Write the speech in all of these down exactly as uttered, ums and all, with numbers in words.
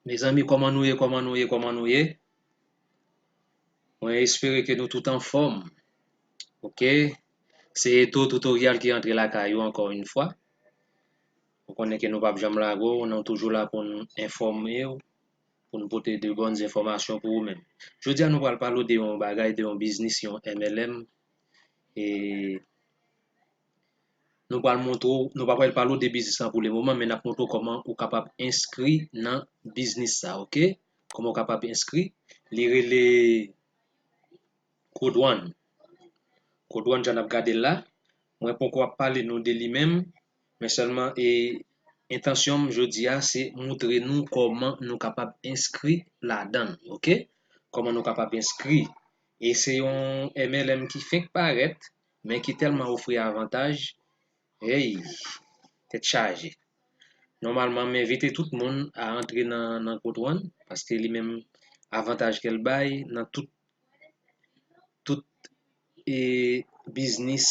Mezanmi, kòman nou ye, kòman nou ye, kòman nou ye? Mwen espere ke nou tout anfòm. Ok? Se Eto Tutorial ki antre lakay ou ankò yon fwa. Ou konnen ke nou p ap janm lage w, nou toujou la pou n enfòme w, pou n pote de bòn enfòmasyon pou ou menm. Jodi a, nou pral pale w de yon bagay, de yon biznis, yon M L M. E nou pral montre w, nou pa pral pale w de biznis lan pou le moman, men n ap montre w kòman ou kapab enskri nan biznis sa, ok? Kòman ou kapab enskri? Li rele Code One. Code One, jan n ap gade l la. Mwen poko ap pale nou de li menm, men sèlman, e, entansyon m jodi a, se montre nou kòman nou kapab enskri ladan l, ok? Kòman nou kapab enskri. E se yon M L M ki fenk parèt, men ki tèlman ofri avantaj, hey, tèt chaje. Nòmalman, m envite tout moun a antre nan, nan Code One, paske li menm avantaj ke l bay nan tout, tout, e, biznis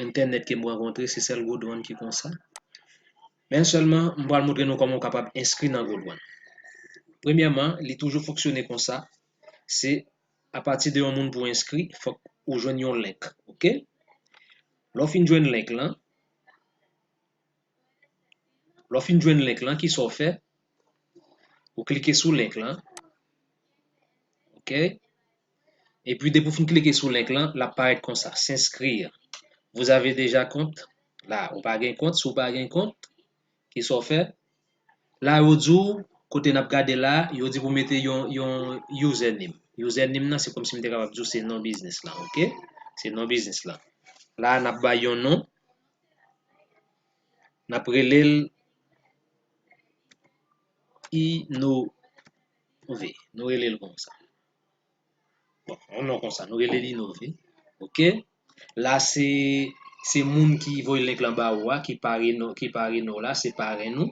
entènèt ke m rankontre, se sèl Code One ki konsa. Men sèlman, m pral montre nou kòman w kapab enskri nan Code One. Premyèman, li toujou fonksyone konsa, se apati de yon moun pou enskri, fòk ou jwenn yon link, ok? Lè w fin jwenn link lan, lè w fin jwenn link lan, kisa w fè? Ou klike sou link lan, ok? Epi depi w fin klike sou link lan, l ap parèt konsa, s'inscrire. Vous avez déjà compte? La, ou pa gen kont, si w pa gen kont, kisa w fè? La, yo di w, kote n ap gade la, yo di pou mete yon, yon username. Username nan, se kòmsi m te kapab di w se non biznis lan, ok? Se non biznis lan. La, n ap bay yon non. N ap rele l Inove. Nou rele l konsa. Bon, yon non konsa, nou rele l Inove. Ok? La, se, se moun ki voye link lan ba ou a, ki pare nou, ki pare nou la, se parenn nou.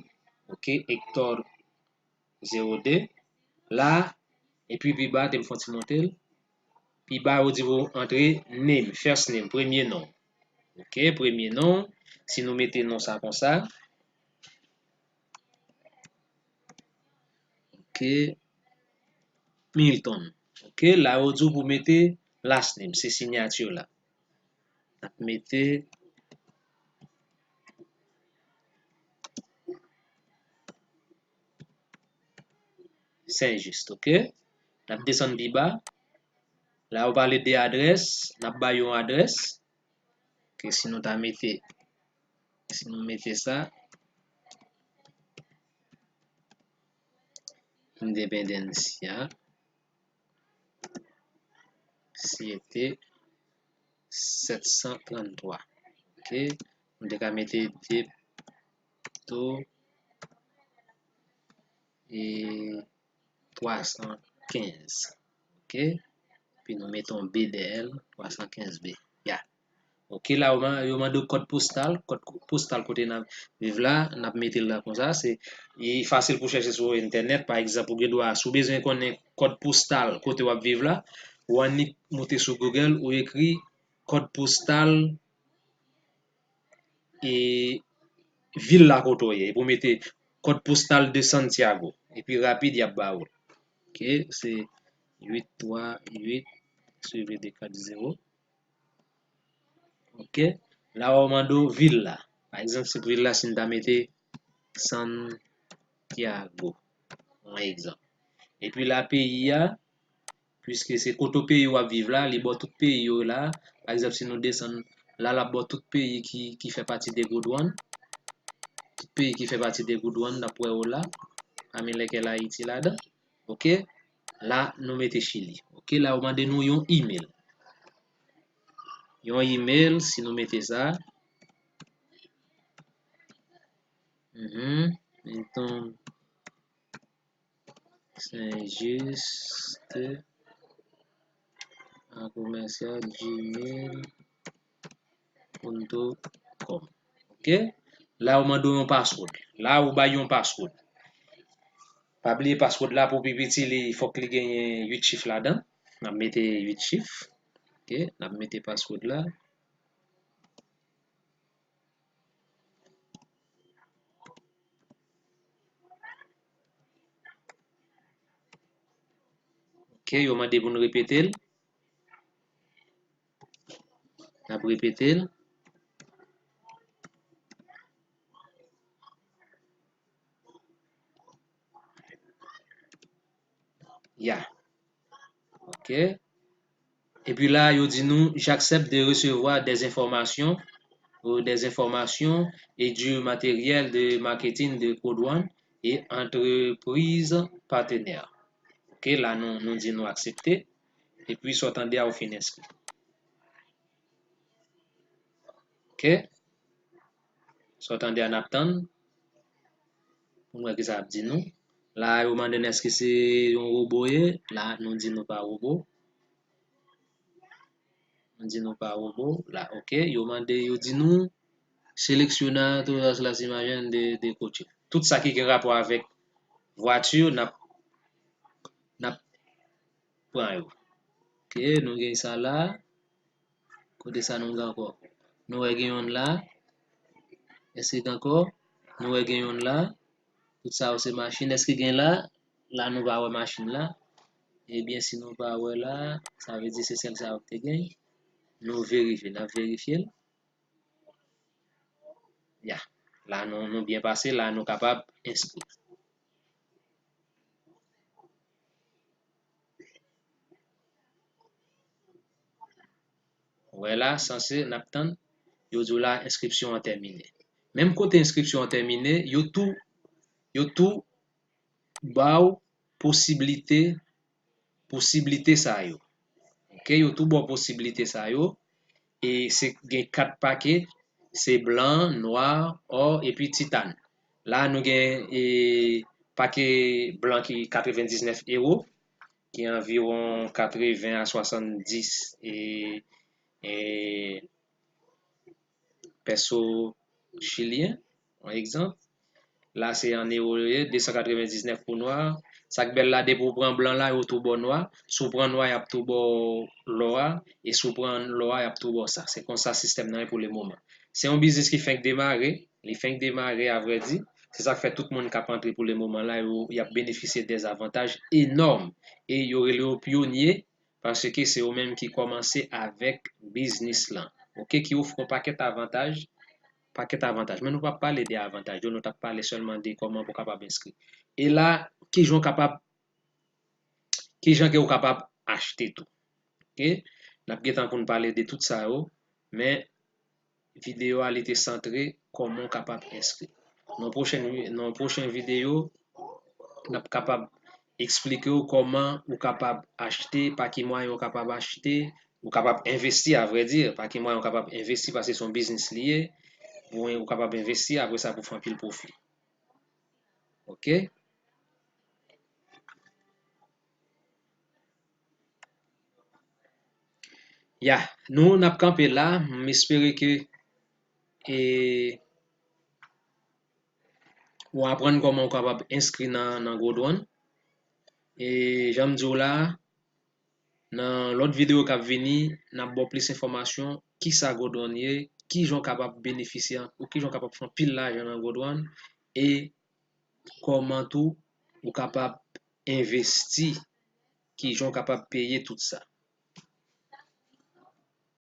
Ok? Hector zewo de. La, epi pi ba, te m fè yon ti monte l. Pi ba, yo di pou antre name, first name, premye non. Ok, premye non. Si nou mete non sa konsa. Ok. Milton. Ok, la yo di w pou mete last name, se siyati la. N ap mete Saint-Just, ok? N ap desann pi ba. La yo pale de adrès, n ap ba yon adrès. Ok, si nou ta mete, si nou mete sa, Independencia siete sèt san tranntwa. Ok, nou te ka mete de to e twa san kenz. Ok? Epi nou mete yon B dèyè l, twa san kenz B. Ya. Ok, la yo man-, yo mande w kòd postal, kòd postal kote n ap viv la, n ap mete l la konsa. Se, li fasil pou chèche sou entènèt. Pa egzanp, ou gen dwa, si w bezwen konnen kòd postal kote w ap viv la, ou annik moute sou Google, ou ekri kòd postal e vil la kote w ye. Epi w mete kòd postal de Santiago. Epi rapid, y ap ba ou l. Ok, se uit twa uit suivi de kat zewo. Ok, la yo mande w vil la. Pa egzanp, si vil la, si n ta mete Santiago, yon egzanp. Epi la, peyi a, piske se kote peyi w ap viv la, li ba w tout peyi yo la. Pa egzanp, si nou desann la, l ap ba w tout peyi ki, ki fè pati de Good One. Tout peyi ki fè pati de Good One, n ap wè yo la. Pami lèkèl Ayiti ladan. Ok? La, nou mete Chili. Ok? La, yo mande nou yon email. Yon email, si nou mete sa. Mhm. Mettons Saint-Just à commercial gmail punto com. Ok? La, yo mande w yon password. La, yo bay yon password. Pa bliye password la pou pi piti, li fòk li genyen uit chif ladan. N ap mete uit chif. Ok? N ap mete password la. Ok, yo mande pou n repete l. N ap repete l. Ya. Ok. Epi la, yo di nou, j'accepte de recevoir des informations, euh, des informations et du matériel de marketing de Code One et entreprise partenaire. Ok, la nou, nou di nou aksepte. Epi sa w tande a, ou fin enskri. Ok. Sa w tande a, n ap tann pou n wè ki sa ap di nou. La, yo mande n èske se yon wobo ye. La, nou di nou pa wobo. Nou di nou pa wobo. La, ok. Yo mande, yo di nou, selecciona todas las imágenes de, de coche. Tout sa ki gen rapò avèk vwati, n ap, n ap pran yo. Ok, nou gen sa la. Kote sa nou gen ankò? Nou wè gen yonn la. Èske gen ankò? Nou wè gen yonn la. Tout sa yo se machin. Èske gen la? La nou pa wè machin la. Ebyen, si nou pa wè la, sa vle di se sèl sa yo te gen. Nou verifye, n ap verifye l. Ya. La nou, nou byen pase, la nou kapab enskri. Wè la, sanse, n ap tann, yo di w la, enskripsyon an tèmine. Menm kote enskripsyon an tèmine, yo tou, yo tou ba w posiblite, posiblite sa yo. Ok, yo tou ba w posiblite sa yo. E se gen kat pake, se blan, nwa, ò, epi titan. La, nou gen, e, pake blan ki katrevendiznèf ewo, ki anviwon katreven a swasanndis, e, e, pèso chilyen, yon egzanp. La, se an ewo yo ye, de san katrevendiznèf pou nwa. Sa k bèl la, depi w pran blan la, yo tou ba w nwa. Si w pran nwa, y ap tou ba w lò a. E si w pran lò a, y ap tou ba w sa. Se konsa sistèm nan ye pou le moman. Se yon biznis ki fenk demare. Li fenk demare, avrèdi. Se sa k fè tout moun k ap antre pou le moman la, yo, y ap benefisye de zavantaj enòm. E yo rele yo pyonye, paske se yo menm ki kòmanse avèk biznis lan. Ok, ki ofri yon pakèt avantaj, pakèt avantaj. Men nou p ap pale de avantaj yo, nou t ap pale sèlman de kòman pou w kapab enskri. E la, kijan w kapab, kijan ke w kapab achte tou. Ok? N ap gentan pou n pale de tout sa yo, men videyo a, li te santre kòman w kapab enskri. Nan pwochen, nan pwochen videyo, n ap kapab eksplike w kòman ou kapab achte, pa ki mwayen ou kapab achte, ou kapab envesti, avrèdi, pa ki mwayen ou kapab envesti, paske se yon biznis li ye, ou, ou kapab envesti, apre sa, pou fè anpil pwofi. Ok? Ya, nou, n ap kanpe la. M espere ke, e, ou aprann kòman ou kapab enskri nan, nan Godwan. E jan m di w la, nan lòt videyo k ap vini, n ap ba w plis enfòmasyon, kisa Godwan ye, kijan w kapab benefisye, ou kijan w kapab fè anpil lajan nan Godwan, e kòman tou ou kapab envesti, kijan w kapab peye tout sa.